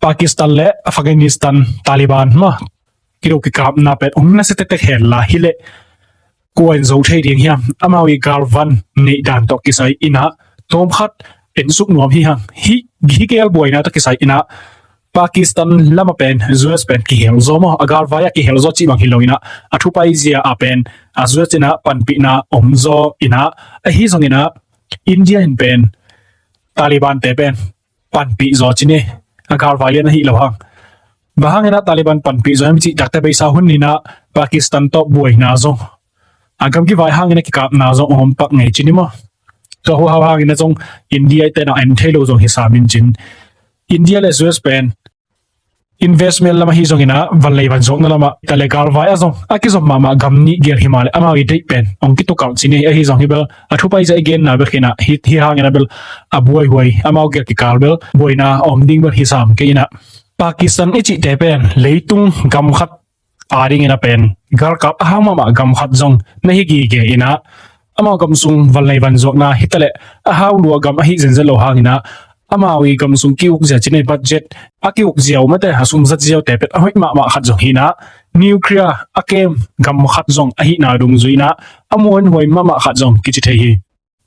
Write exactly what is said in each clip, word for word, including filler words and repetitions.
Pakistan le Afghanistan Taliban mah kido kikapna pen ong nasia tektek hen la hileh kua in zo thei ding hiam? Amau i galvan neih dan tawh kisai inah tawmkhat ensuk nuam hi hang. Hih, hih gel buaina tawh kisai inah Pakistan lama pen U S pen kihel zaw maw, a galvai ah kihel zaw cih bang hi lo inah, a thupai zia ah pen a U S inah panpihna om zaw inah, ahi zong inah India in pen Taliban te pen panpih zaw ci ni, a galvai lian ahi lo hang. Bang hang inah Taliban panpih zaw hiam cih takte beisa hun inah Pakistan tawh buaina zong, a gamgi vai hang inah kikapna zong om pak ngei ci ni maw. Tua huhau hang inah zong India i tenah en thei lo zong hi sam in cin. India le U S pen investment lam ahi zong inah, vanlei vanzuakna lamah, tua le galvai ah zong a kizom mahmah gam nih gel hi mah le amau i deih pen ong kitukalh ci ni. Ahi zong hi bel a thupai zia i genna bek hi inah, hi, hi hang inah bel a buaihuai, amau gel kikal bel buaina om ding bel hi sam kei inah. Pakistan i cihte pen leitung gam khat a ding inah pen galkap a hau mahmah gam khat zong na hi gige inah, amau gam sung vanlei vanzuakna hi taleh a hau lua gam ahi zenzen lo hang inah, amau i gam sung ki-uk zia ci ni, budget a ki-uk ziau mate, a sum zat ziaute pen a hoih mahmah khat zong hi inah, nuclear a kem gam khat zong ahihna dungzui inah a muanhuai mahmah khat zong kici thei hi.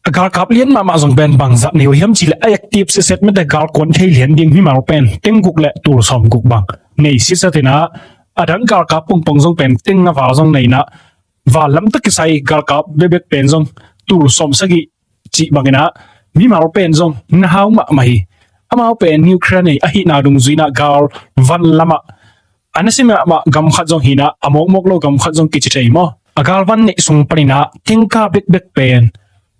A galkap lian mahmah zong pen bangzah nei uh hiam cih leh, a active siset mate, gal kuan thei lian ding mimal pen teng guk le tul sawm guk bang nei siset inah, a dang galkap pongpong zong pen teng nga val zong nei inah, val lam tawh kisai galkap bekbek pen zong tul sawm sagih cih bang inah, mimal pen zong na hau mahmah hi. Amau pen nuclear nei ahihna dungzui inah galvan lamah a nasia mahmah gam khat zong hi inah, a mawkmawk lo gam khat zong kici thei maw. A galvan neih sung pan inah tengka bekbek pen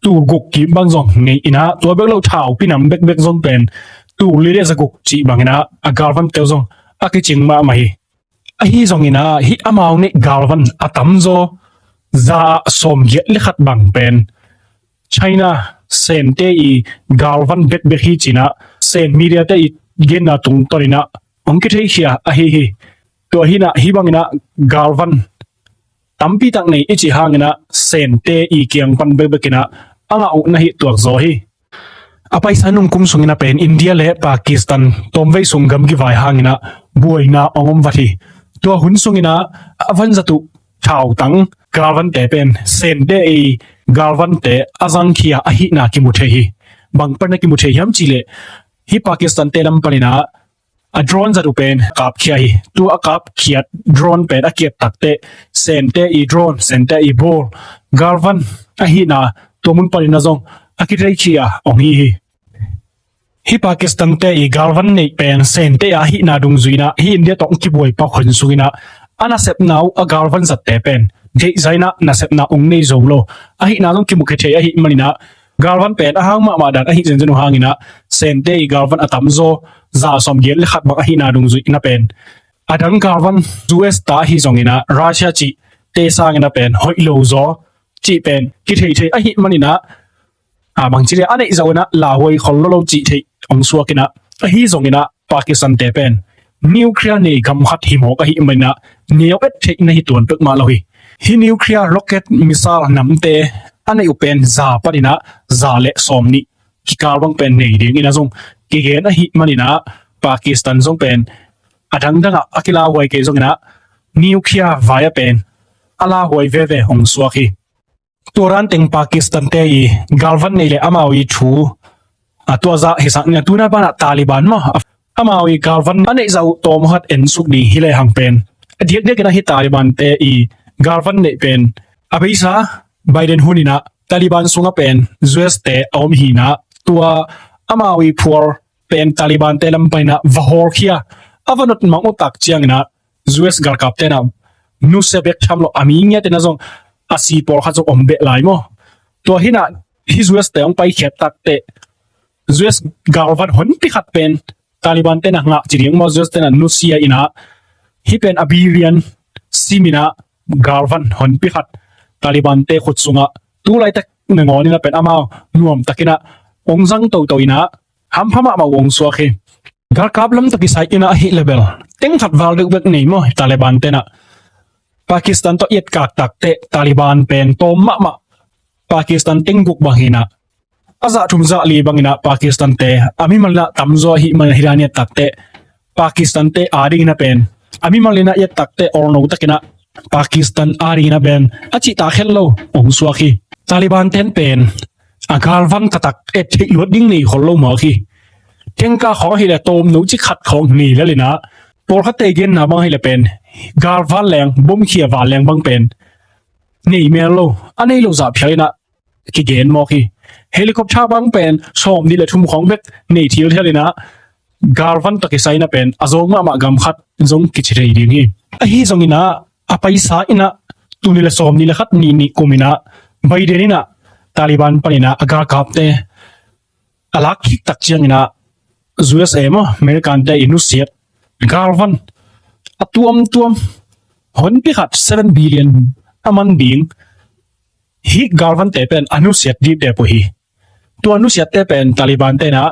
tul guk kim bang zong nei inah, tua bek lo thau pinam bekbek zong pen tul li le za guk cih bang inah a galvan teu zong a kicing mahmah hi. Ahi zong inah hih amau neih galvan a tamzaw za ah sawm giat le khat bang pen China Sente i galvan bekbek hi ci inah Sen media te i genna tungtawn inah ong kitheikhia ahi hi. Tua hi inah hih bang inah galvan tampi tak nei i cih hang inah Sente i kiang pan bekbek inah a ngah uh na hi tuak zaw hi. A paisa nung kum sung inah pen India le Pakistan tawmvei sung gamgi vai hang inah buaina ong om vat hi. Tua hun sung inah a vanzat uh thautang galvante pen Sente i galvante a zangkhia ahihna kimu thei hi. Bang pan a kimu thei hiam cih leh, hih Pakistan te lam pan inah a drone zat uh pen kapkhia hi. Tua a kapkhiat drone pen a kiat takteh Sente i drone, Sente i bawl, galvan ahihna tua mun pan inah zong a kitheikhia ong hi hi. Hih Pakistan te i galvan neih pen Sente ahihna dungzui inah hih India tawh kibuai pak hun sung inah a nasepna uh a galvan zatte pen deihzai inah nasepna ong nei zo lo ahihna zong kimu kei thei ahih man inah, galvan pen a hau mahmah dan ahi zenzen uh hang inah Sente i galvan a tamzaw za sawm giat le khat bang ahihna dungzui inah pen a dang galvan U S ta ahi zong inah Russia cih te sang inah pen hoih lo zaw cih pen kithei thei ahih man inah, a bangci le a neih zah inah lauhuai khol lo lo cih theih ong suak inah, ahi zong inah Pakistan te pen nuclear nei gam khat hi mawk ahih man inah neu et theih na hi tuan pek mah lo hi. Hih nuclear rocket missile namte a neih uh pen za pan inah za le sawm nih kikal bang pen nei ding inah zong kigen ahih man inah Pakistan zong pen a dangdang ah a kilauhuai kei zong inah nuclear vai ah pen a lauhuai veve ong suak hi. Tua dan teng Pakistan te i galvan neih le amau i thu a tua zah hi sak ni a, tuna banah Taliban maw, amau i galvan a neih zah uh tawmkhat ensuk ding hi lehang pen a diakdiak inah hih Taliban te i galvan neih pen a beisa Biden hun inah Taliban sungah pen U S te a om hi inah, tua amau i phual pen Taliban te lam pan inah va hawlkhia a va notmang uh tak ciang inah U S galkap te inah nusia bek tham lo a mi ngiat inah zong a si pawlkhat zong om beh lai maw. Tua hi inah hih U S te ong paikhiat takteh U S galvan honpi khat pen Taliban te inah ngah ci ding maw, U S te inah nusia inah hih pen a billion sim inah galvan honpi khat Taliban te khut sungah tu laitak nangawn inah pen amau nuamtak inah ong zang toto inah hampha mahmah uh ong suak hi. Galkap lam tawh kisai inah ahih leh bel teng khat val deuh bek nei maw, Taliban te inah Pakistan tawh i etkak takteh Taliban pen tawm mahmah Pakistan teng guk bang hi inah, a zah thum zah li bang inah Pakistan te a mimal inah tamzaw ahih man inah hih dan i et takteh Pakistan te adingin a pen a mimal in a i et takte olno takin a Pakistan adingin a pen a cihtak het lo hong suak hi. Taliban ten pen a galvan taktak et theih luat ding nei khol lo mawk hi. Tengka khawng ahih leh tawmno cik khat khawng nei lel in a, pawlkhatte genna bang ahih leh pen galvan leng, bomkhia van leng bang pen nei mel lo, a nei lo zah phial in a kigen mawk hi. Helicopter bang pen sawmnih le thum khawng bek nei thilthial in a, galvan tawh kisai in a pen a zawng mahmah gam khat zong kici thei ding hi. Ahi zongin a, a paisa in a, tul nih le sawmnih le khat ni kum in a Biden in a Taliban panin a a galkapte a lak khit tak ciangin a, U S A maw, American te i nusiat galvan a tuamtuam honpi khat seven billion a man ding hih galvante pen a nusiat dipdep uh hi. Tua nusiatte pen Taliban te in a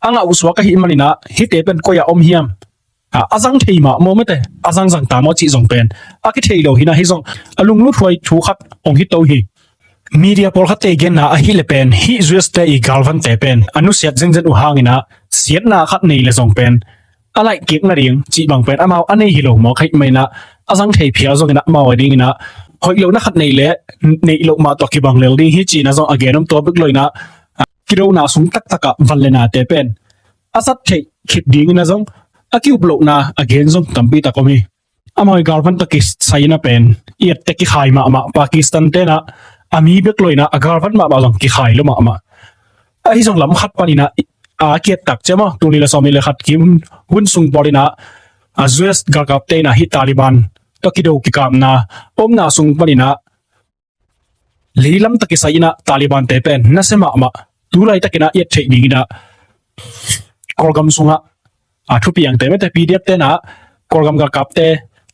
a ngah uh suak ahih manin a, hihte pen koi ah om hiam? A, a zang thei mah maw mete, a zangzang ta maw cih zong pen a kithei lo hi in a, hih zong a lungluthuai thu khat hong hi to hi. Media pawlkhatte genna ahih leh pen hih U S te i galvante pen a nusiat zenzen uh hangin a, siatna khat nei leh zong pen a laihkik nading cih bang pen amau a nei hi lo mawk ahih manin a, a zang thei phial zongin a amau adingin a hoih lohna khat nei leh neih loh mah tawh kibang lel ding hi ci-in a zong a gen om tua bek lo in a, kidona sung taktak ah van le nate pen a zat theih khit dingin a zong a ki-up lohna a gen zong tampi tak om hi. Amau i galvan tawh kisai in a pen i ette kikhai mahmah, Pakistan te in a a mi bek lo in a a galvan mahmah zong kikhai lo mahmah. Ahi zong lam khat panin a, a ki-et tak ciang maw, tul nih le sawmnih le khat kim hun sung pawl in a, a U S galkapte in a hih Taliban tawh kido kikapna omna sung panin a leilam tawh kisai in a Taliban te pen nasia mahmah, tu laitakin a i et theih dingin a Kawlgam sungah a thupiangte mete, P D F te in a Kawlgam galkapte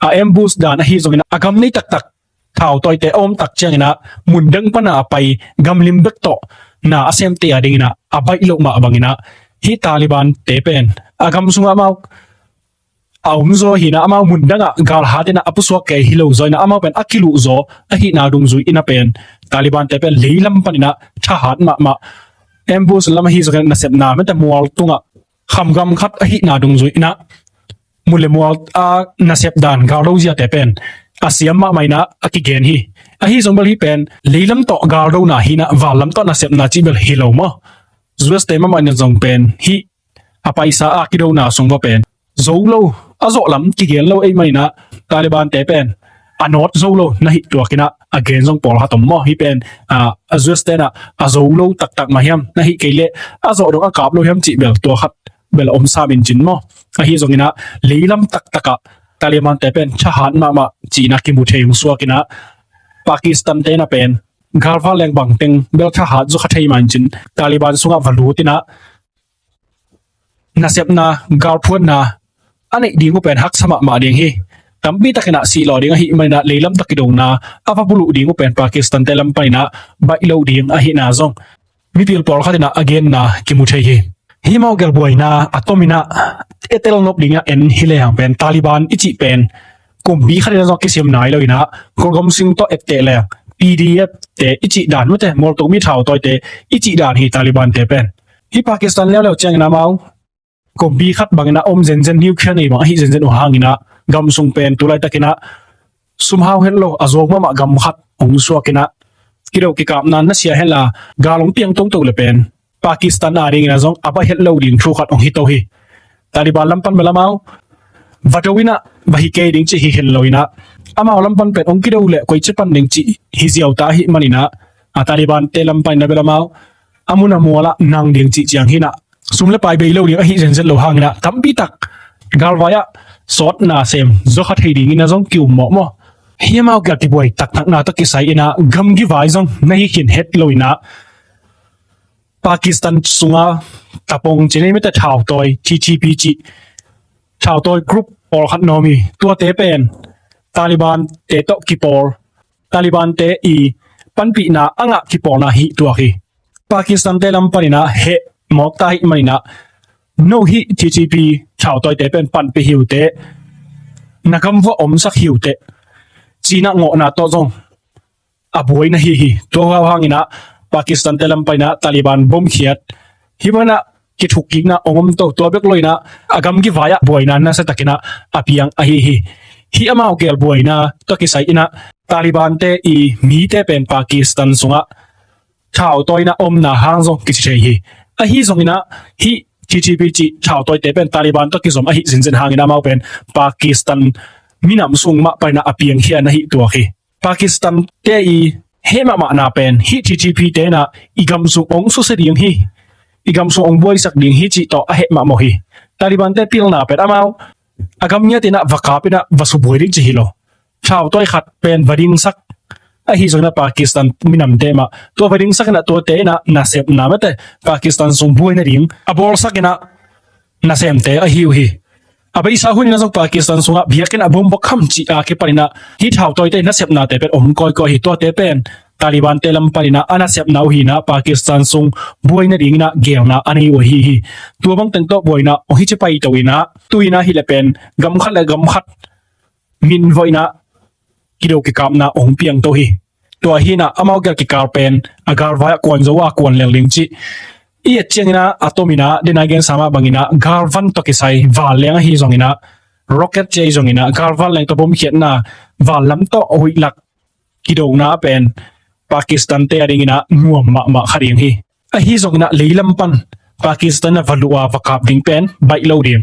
a ambush dan ahi zongin a gam nei taktak thautawite a om tak ciangin a mun dang pan a pai gamlim bek tawh na a semte adingin a a baih loh mah bangin a hih Taliban te pen a gam sungah amau a om zaw hi in a, amau mun dangah galhat in a a pusuak kei hi lo zaw in a, amau pen a kiluh zaw ahihna dungzui in a pen Taliban te pen leilam panin a thahat mahmah, ambush lam ahi zongin a nasepna mete mual tungah khamgam khat ahihna dungzui in a mun le mual a nasep dan galdo ziate pen a siam mahmah in a a kigen hi. Ahi zong bel hih pen leilam tawh galdona hi in a, vanlam tawh nasepna cih bel hi lo maw. U S te mahmah in a zong pen hih a paisa a kidona sung va pen zo lo, a zawh lam kigen lo ei mah in a, Taliban te pen a nawt zo lo na hih tuak in a, a gen zong pawlkhat om maw. Hih pen a, a U S te in a a zo lo taktak mah hiam, na hih kei leh a zawh dong a kap lo hiam cih bel tua khat bel a om sam in cin maw. Ahi zongin a leilam taktak ah Taliban te pen thahat mahmah ci-in a kimu thei hong suak in a, Pakistan te in a pen galvan leng bangteng bel thahat zaw kha thei mah in cin, Taliban sungah va lut in a nasepna, galphuanna a neih ding uh pen haksa mahmah ding hi. Tampi takin a sihlawh ding ahih manin a leilam tawh kidona a va buluh ding uh pen Pakistan te lam panin a baih lo ding ahihna zong mipil pawlkhat in a a genna kimu thei hi. Hih amau gelh buaina a tom in a etel nop ding a en hi lehang pen Taliban i cih pen kumpi khat in a zong a kisim nai lo in a, Kawlgam sung tawh etteh leng P D F te i cih dan mete, mualtung mi thautawite i cih dan hi Taliban te pen. Hih Pakistan leuleu ciangin amau kumpi khat bangin a om zenzen, nuclear nei bang ahi zenzen uh hangin a gam sung pen tu laitakin a sumhau het lo a zawng mahmah gam khat hong suak in a, kido kikapna nasia hen la, gal hong piang toto le pen Pakistan adingin a zong a baih het lo ding thu khat hong hi to hi. Taliban lam pan bel amau va do in a va hi kei ding cih hi khin lo in a, amau lam pan pen hong kido le koici pan ding cih hi ziau ta ahih manin a, a Taliban te lam pan in a bel amau a mun a mual ah nang ding cih ciang hi in a, sum le pai bei lo ding ahi zenzen lo hangin a tampi tak galvai ah sawtna sem zaw kha thei dingin a zong ki-um mawhmawh. Hih amau gelh kibuai taktakna tawh kisai in a gamgi vai zong na hi khin het lo in a, Pakistan sunga tapong ci nei mete, thautawi, T T P cih thautawi group pawlkhat na om hi. Tuate pen Taliban te tawh kipawl, Taliban te i panpihna a ngah kipawlna hi tuak hi. Pakistan te lam panin a heh mawk ta ahih manin a, no hih T T P thautawite pen panpih hi uh teh, na gam vuah omsak hi uh teh, ci-in a ngawhna tawh zong a buai na hi hi. Tua hau hangin a Pakistan te lam panin a Taliban bomkhiat, hih bangin a kithuk kikna hong om to, tua bek lo in ah a gam kivai ah buaina nasa takin ah a piang ahi hi. Hih amau gel buaina tawh kisai in ah Taliban-te i mite pen Pakistan sungah thautawina omna hang zong kici thei hi. Ahi zongin ah hih T T P cih thautawite pen Taliban tawh kizom ahi zinzen hangin amau pen Pakistan minam sung mah panin ah a piangkhia na hi tuak hi. Pakistan-te i heh mahmahna pen hih T T P-te in ah i gam sung hong susia ding hi, i gam sung hong buaisak ding hi cih tawh a heh mahmah hi. Taliban-te pilna pen amau a gam ngiat in ah va kap in ah va subuai ding ci hi lo. Thautawi khat pen va dingsak, ahi zongin ah Pakistan minamte mah tua va dingsak in ah tuate in ah nasepna mate Pakistan sung buai nading a bawlsak in ah nasemte ahi uh hi. A beisa hun in ah zong Pakistan sungah biakinn a bom bawk kham cih a kipan in ah hih thautawite nasepnate pen om kawikawi hi. Tuate pen Taliban-te lam panin ah a nasepna uh hi in ah Pakistan sung buai nadingin ah gelna a nei uh ahi hi. Tua bang teng tawh buaina hong hi ci paito in ah tu in ah hi leh pen gam khat le gam khat minvoihna, kido kikapna hong piangto hi. Tua hi in ah amau gel kikal pen a galvai ah kuan zo a kuan lel ding cih i et ciangin ah a tomin ah dena gensa mah bangin ah galvan tawh kisai vanleng ahi zongin ah rocket ci ahi zongin ah galvan leng tawh bomkhiatna vanlam tawh huih lak kidona pen Pakistan-te a dingin ah nuam mahmah kha ding hi. Ahi zongin ah leilam pan Pakistan a va luh a va kap ding pen baih lo ding.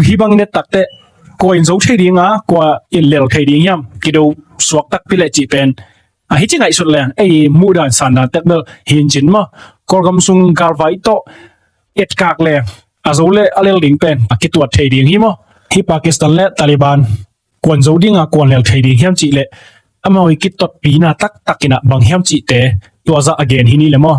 Hih bangin et takteh kua in zo thei ding a kua in lel thei ding hiam, kido suak takpi leh cih pen ahi ci ngaihsut leng ei muhdan sandan tek bel hi in cin maw. Kawlgam sung galvai tawh etkak leng a zo le a lel ding pen a kituat thei ding hi maw. Hih Pakistan le Taliban kuan zo ding a kuan lel thei ding hiam cih leh amau i kitotpina taktak in ah bang hiam cihte tua zah a gen hi ni le maw.